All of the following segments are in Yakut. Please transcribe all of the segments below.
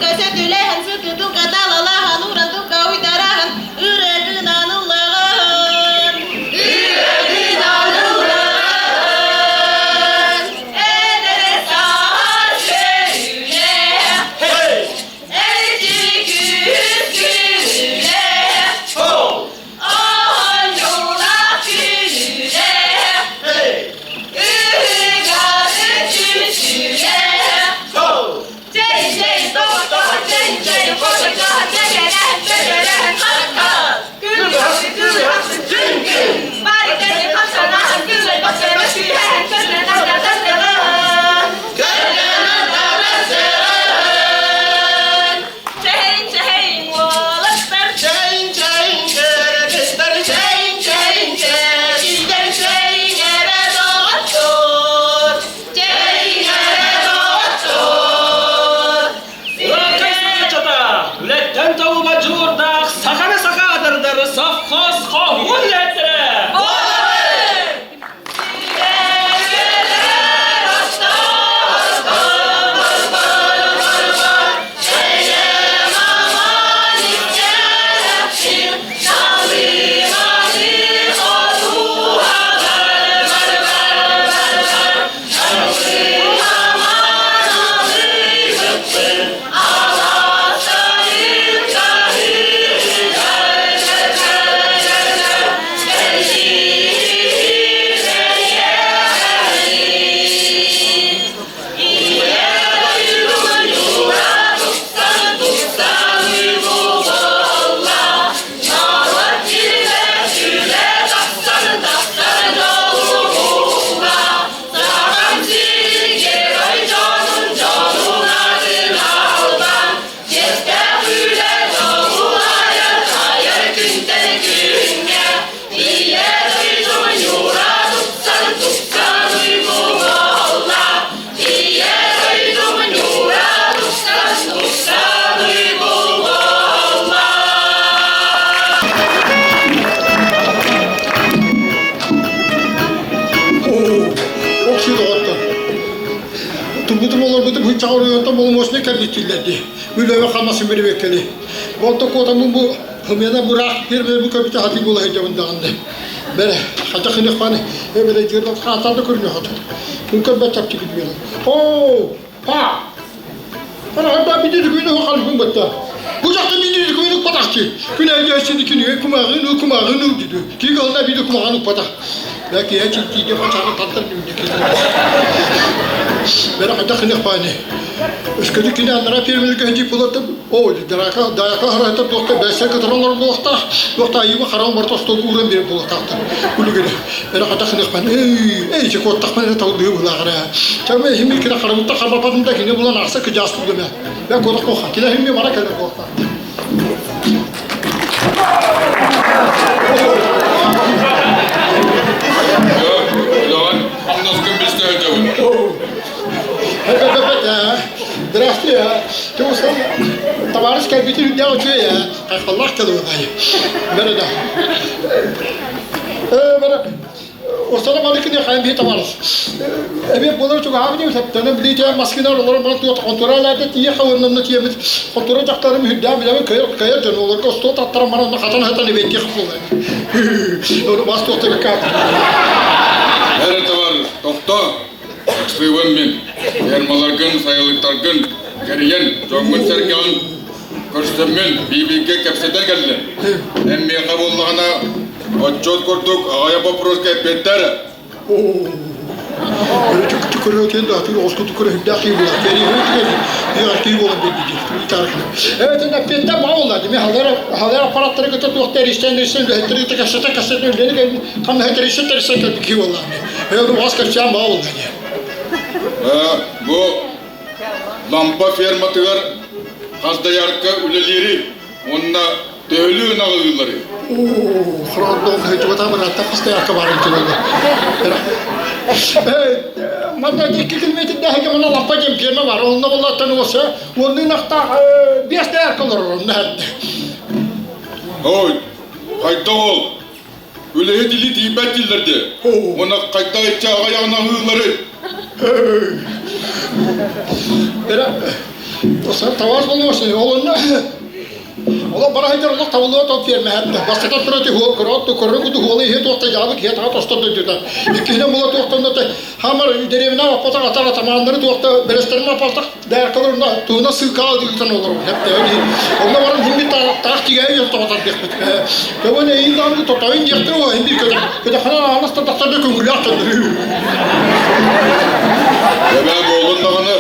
Сытытылка сөтүлэһэн, сытытылка талалаһан, урантылка уйдараһан, ырыгынан ыллаҕын. Ырыгынан ыллаҕын. Эдэр саас көрүлэ, эрчи күүс күлүлэ, оонньуулаах күлүлэ, ыһыгары түсүлэ. Үлэттэн тобуга дьулуурдаах саханы саха адардар совхоз хоһуун үлэһиттэрэ! Оксид оҕоттор. Турбутум олорбутум хыччаҕа оройуонтан боломуочунай кэлбиттиллэр дии. Үлэбэ хамнасын бирибиэккэли. Онто куотаммын бу хымыана бураах фермер бу көбүтэ хатыы буола сылдьабын даҕаны. Бэрэ, хата хыныхпан эбэрэ дьиэрбэт хаатар да көрүнүөхөт. Күн көрбөт чапчы күдүгэн. Оо, па! Ана биди күнү халбын батта. Бу жакта биди күнү патахчы. Күн айда сини күнү кумагын кумагын диди. Ки голда биди кумагын патах. Бәки киһи тиийде хачаҕын тартар дүнде Бері қайда қынық баны. Өскөді кини аннара фермерге хеди булатып, о, дарака, даяка харайта туохта бәссе кытыралар буолахта, туохта айыба харан барта стол ууран берип буолахтаахтар. Күлүгүнэ. Бері қайда қынық баны. Эй, эй, куоттахпан талдыы булағара. Чаме хими кира харабытта харбапатын да кини булан ахса кыжаас тулдуме. Бә кодох коха. Киле хими бара келе буолахта. Здравствуйте, товарищ кэлбитин үрдээх үчүгэй ээ, хайхаллаах кэлуоҕай. Бэрэ да. Бэрэ Ортада балыкын хайын бии табарыс. Эбиэ буолар чугаһаабы диэн септөнө билиитэ маскинар олорон баран туот контура тиийэ хавыннанна тиэмит контура дьахтарым үрдээн билэбин кыайар кыайар дьон олорго остуол таттаран баран хатан хатан эбиэттии хапыллар. Ону бас туохта бекка. Эрэ товар тохто. Ыксыыбын мин. Фермаларгын, сайылыктаргын кэрийэн, дьоҥҥун-сэргэҕин көрсөммүн биибилгэ кэпсэтэ кэллим. Эн миэхэ буоллаҕына Отчуот курдук аҕыйах боппуруоска эппиэттээр. Бу лампа ферматыгар хас доярка үлэлиирий уонна Төһөлүү ынаҕы ыылларый? Хорондоон хайтыбата быраатта хастаякка барын килода. Манна икки километрдээһигэ манна лампа диэн ферма бар. Онно боллаттан уоса уонну ынахтаах биэс доярка олорор онно эрдэ. Ой, хайда ол? Үлэһит илии тиийбэт дииллэр дии. Уонна хайда иччэ аҕыйаҕын аһыылларый? Эрэ. Товар болуосун, ол онно Олох бара сылдьар олох табыллыбат ол фермэһэттэ. Бастатан туран ити көрөөт көрөр куту хуолу иһи туохта дьаабы киһи атаҕа тостор дойдута. Иккиһинэн була туохтан да хамар дэриэбинэ аппатах атар атамааннары туохта бэлэстэрин аппатах дааркалар туһуна сыыкаа ыытан олорор хэптээн иһин. Онно баран химмит таах тигээйи дьон тоҕотар диэхпит. Көбөн эйин даҕаны тотойун диэхтэр уо химбир көтөх көтөххөнө аанас тардахтар да көҥүллээх дьоннор. Эбээ буолун даҕаны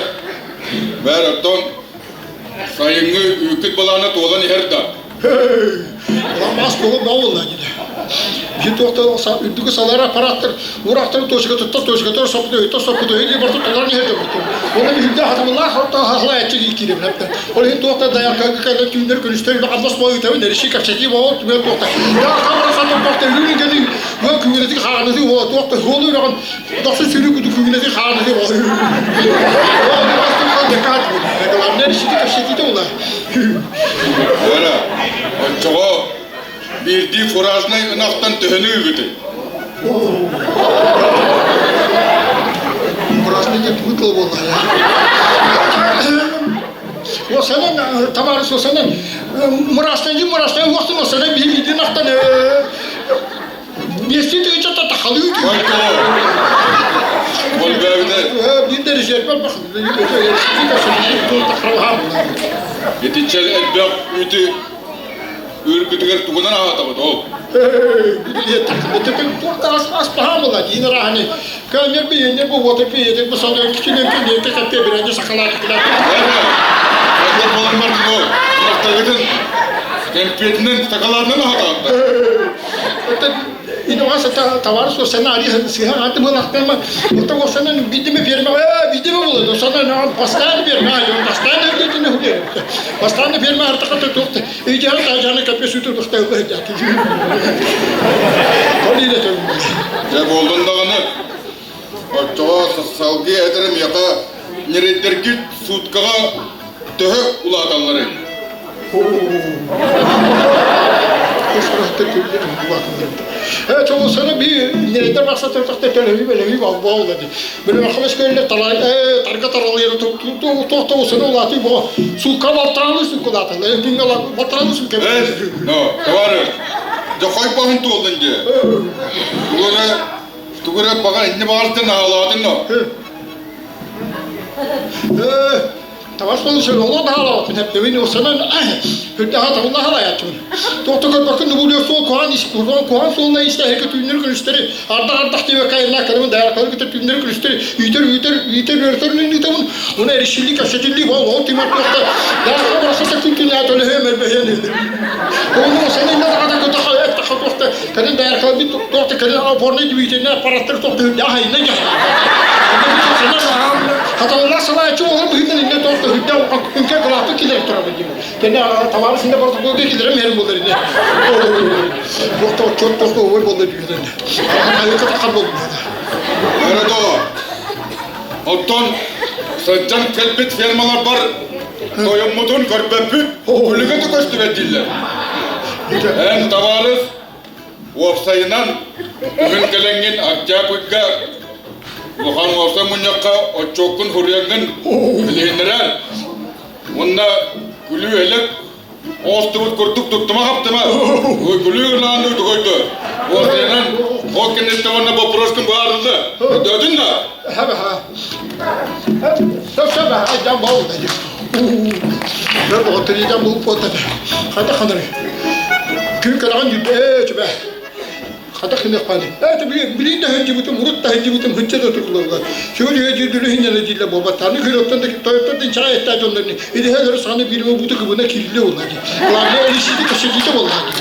бээр оттон Сайыҥҥы үүккүт былаана туолан иһэр да? Мас буолан баҕылла дии. Биһи туохта үрдүкү салайар аппараттар ураахтары точкатыттан точкатыгар соппут өйтөн соппут өйө дии барыта толорон иһэр дьоммут. Онно биһирдэ хатабыллаах хахлааччы кииребин эптэ. Ол иһин туохта даяркага кэлэн түүннэр күнүстэр үлэ хамнас буолуутабын эриши кэпсэтии буолуо түмэл туохта. Даярка барахсан туохта үлүн кэлин бу күҥүнэти хаанаты уо туохта хуолу үрэҕин Дохсун сүүрүү кудук күҥүнэти хаанаты уо. Главное решите кэпсэтиитэ була. Вера, оччоҕо биирдии фуражнай ынахтан төһөнү ыыгытый? Фуражный диэн тугу тыла буолла? Осанан, товарищ Осанан, мураштай, мураштай, уохтун Осанан биһиги ынахтан Биэстии тыһыынча тахалыы Итиччэ элбэх үүтү үүргүтүгэр тугунан аһатабыт ол? Кэмпиэтинэн сакалаатынан аһатаҕыт Товарищ осана сыһа аты былахтама ота осана видимо ферма видимо было осана постоянно ферма постоянно өйдөтүнэ постоянно ферма артака туохта идеал тажаны капе сүтү тухта Дьэ буоллун даҕаны оччоҕо салгыы этэрим миэхэ ньирэйдэргит сууткаҕа төһө улааталларый? Чолосону би ньирэйдэр барсатыртахта төлөһүү бөлөһүү балбоо ди. Бөлөмөхөмөс көллө талай тарга таралыйы туохта усаны улааты бо сукка балтаалы суккулаатал күҥҥэ балтаалы сукка. Но, товарищ, дьэ хойбоһун туоллун дии. Тугура тугура баҕар инни баҕартан аалаатын но. Табас оло даалаабаппын эппэбин осанан үрдэҕэ табылла халаятчыбын. Туохта көрбөккүн нубулуо суол куһаан ис куһаан суолна истэһэргэ түүннэр күнүстэри ардах ардах диэбэккэ айаннаа кэлэбин дайаркалар кытта түүннэр күнүстэри үйтэр үйтэр үйтэр үөрэтэр ыытабын уна эришилли кэпсэтилли ол ол тимир туохта даарха барахсата күн күнээ төлөһүөм эрбэһиэн Ону осанан даҕата кытаха эттаха туохта кэлин дайаркалар бит туохта кэлин опорный двигательный аппараттар туохта үрдээх айна Хаталлар салааччы буолар быһыытынан иннэ туох да үрдэ үҥкэ кылааппыт киллэрэ турабын диэн. Кэннэ табаарыс иннэ протоколга киллэрэн мэр буолар иннэ. Туох да отчуот туох да ой буолла дүйүтэн. Айылка тахар буолла. Өрө доо. Оттон сылдьан кэлбит фермалар бар тойоммутун көрбөппүт, күлүгэ да көстүбэт дииллэр. Эн табаарыс Уопсайынан, бүгүн кэлэҥҥин Октябрьга улахан уопсай мунньахха отчуоккун суруйаҥҥын билиһиннэрээр. Уонна күлүү-элэк оостубут курдук туттума-хаптыма. Күлүү гынааны тугойду. Уопсайынан, ол кэнниттэн уонна боппуруоскун быһаарылла. Өйдөөтүн да? Күн кэрэҕин ээ түбэ хата хинехпани ээ билин да хынжыбытым урут да хынжыбытым хынча да турулалла сүгүр үе дьүрдүлү хиннеле дилле буолбаттаны күрөттөн да тойоттон дин чай этта дьоннорни идэһэ саны биирме буту кыбына кириле болла ди главное элисити кэсетите болла ди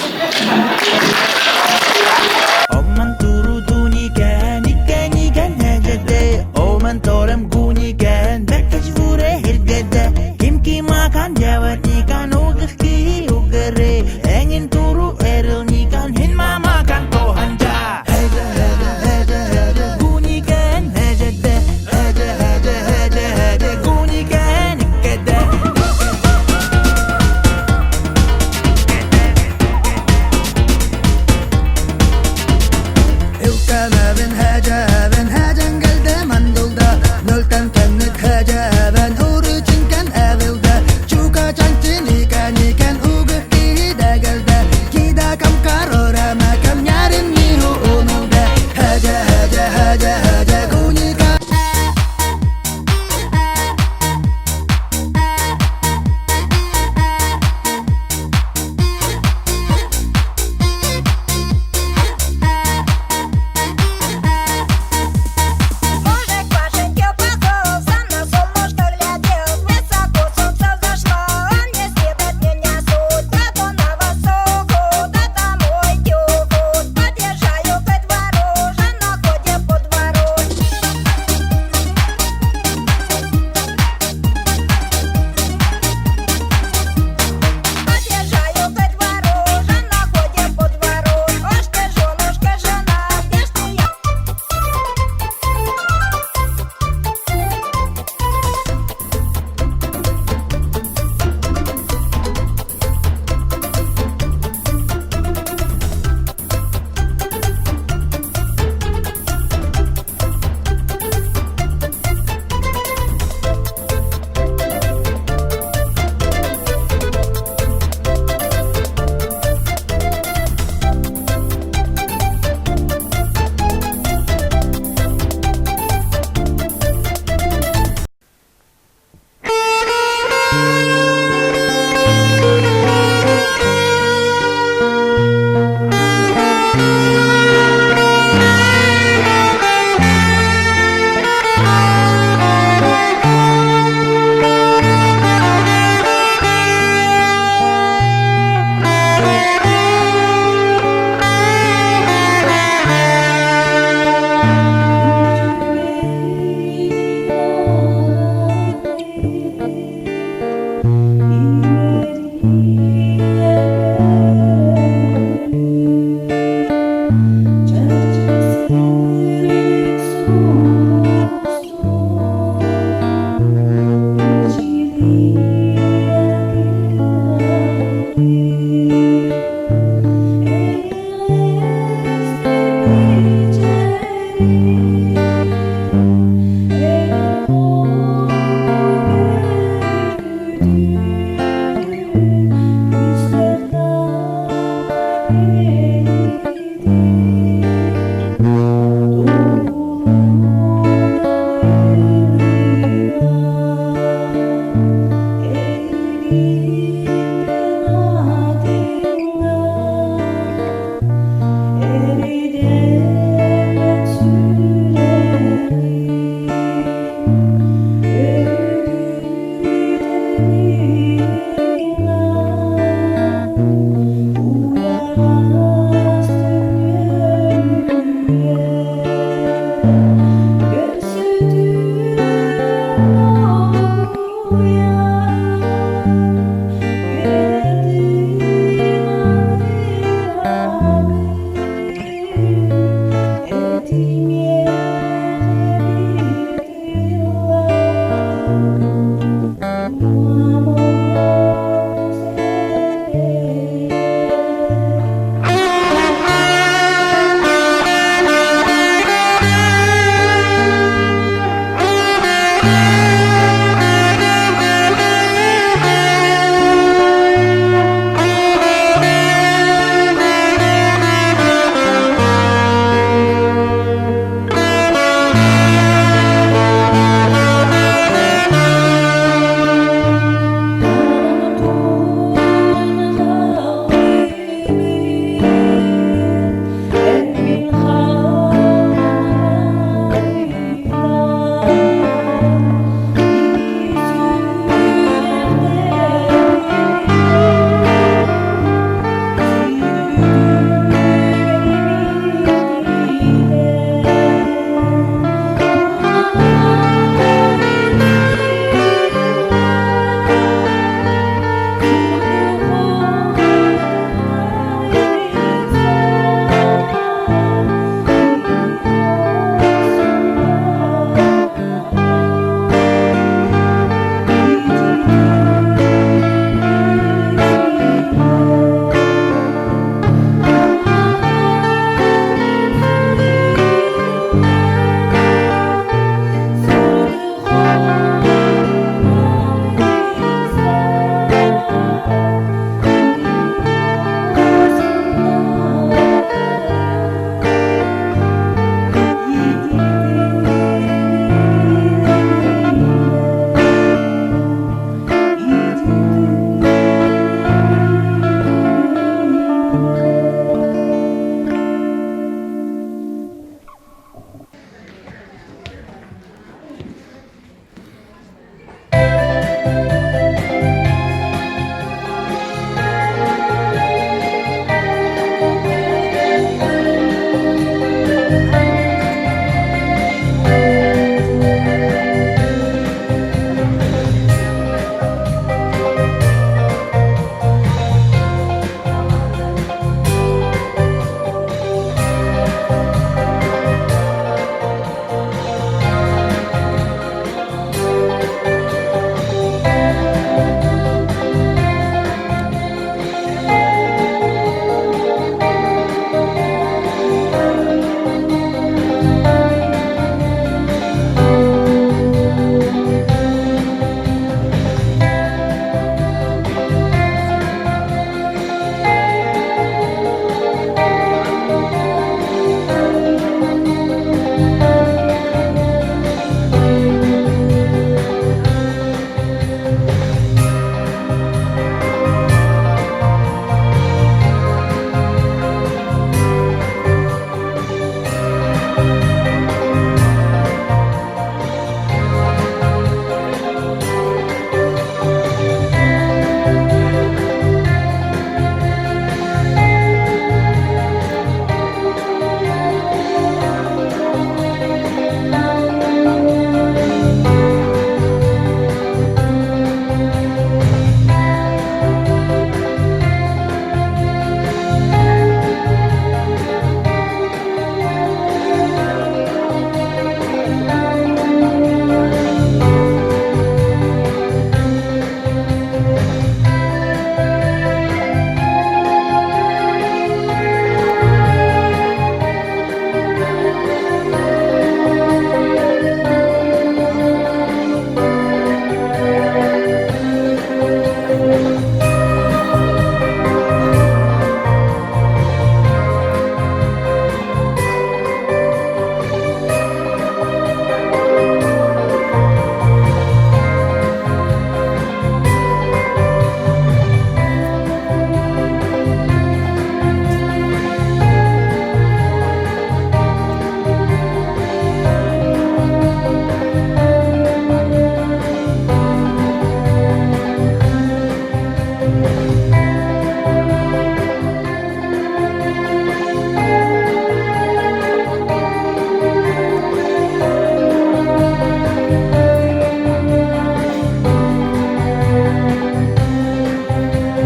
Omman turudunikan ikan ikan hajate Oman torem gunikan bekajvure hirgede Kim ki makan jawatnikan ugki ugere Engin turu erilnikan hin mamakan tohanja Hede hede hede hede gunikan hajate Hede hede hede hede gunikan ikkede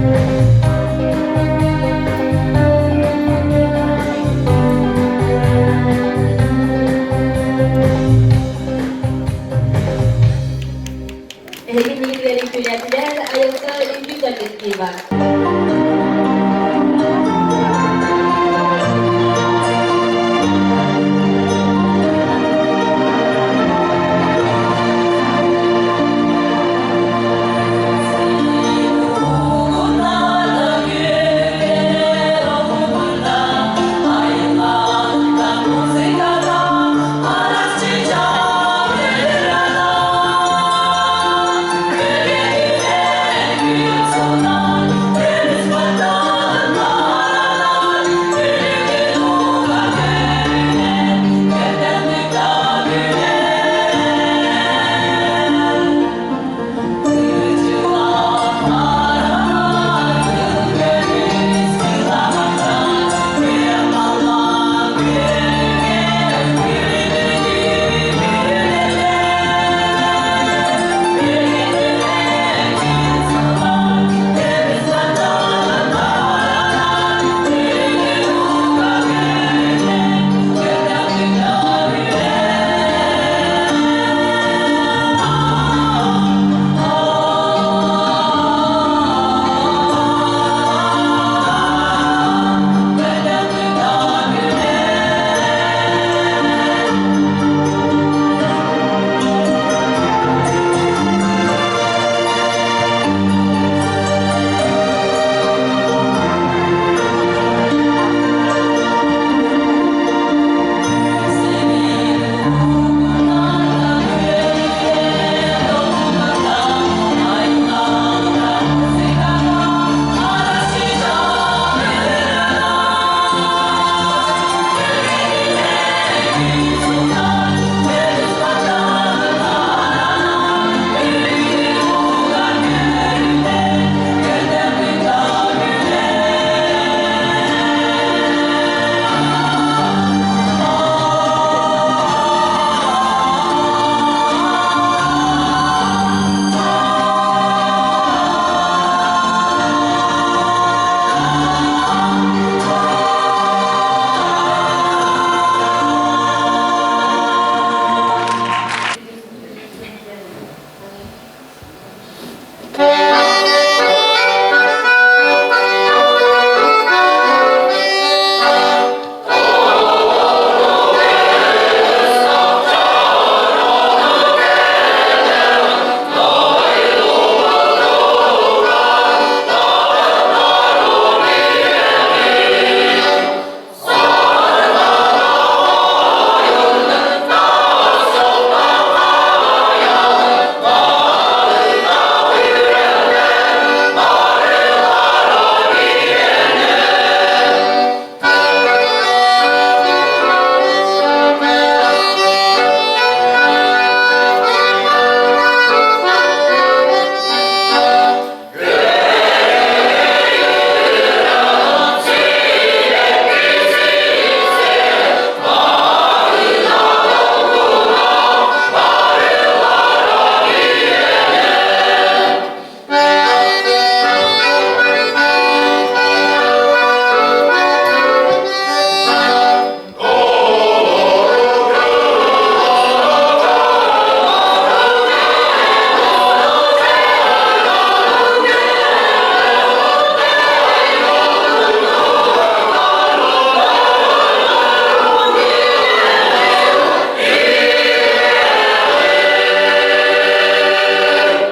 Эһиги миигин үөрүүлэринэн айылҕа үҥкүү коллектива.